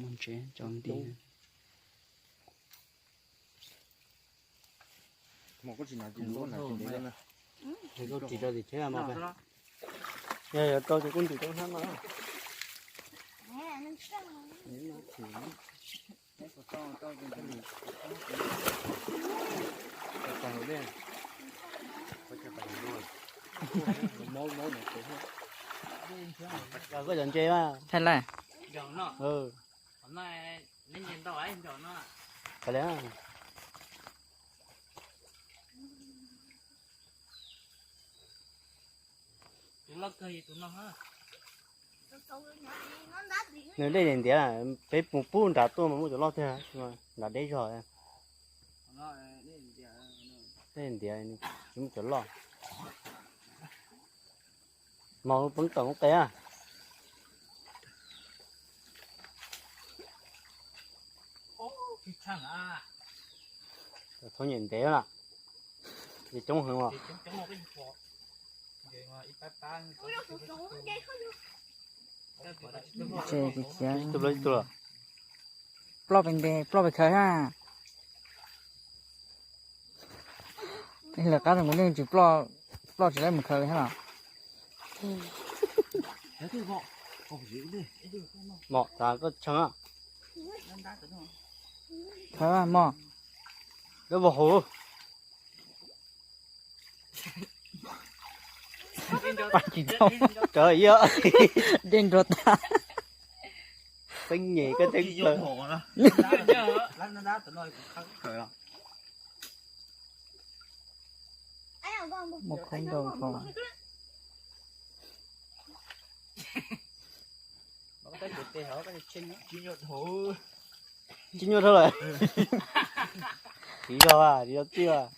mus ntsev tsaus nti. Koj ris rau tim teb mas. Yog yuav rau ces kuj ntim rau hnab no. Koj cov ntses mas. Thaij lawm. Kav liam. Nws dej ntiav ntiav, peb mus pub nram tuaj mas muaj cov loj tiag, nram deb zog. Dej ntiav tsis muaj cov loj. Mas peb tawm lub qe a. Txhob nyem ntev na, ces coob heev os. Ib tug los ib tug los. Ploj pes ntev ploj pes khawv ha. Lawv qab rau kuv nej tsis ploj, ploj tsis laib mus khawv li thiab los. Mom tas koj tshee. Khawv mog. Lawv ua hauv. Pab tsis tau. Cov ib dej nrog tag. Teeb nyem koj teeb plaws. Muaj khoob rau hauv. Tsis nyuaj dhau lawm. Tsis yog, tsis yog tij.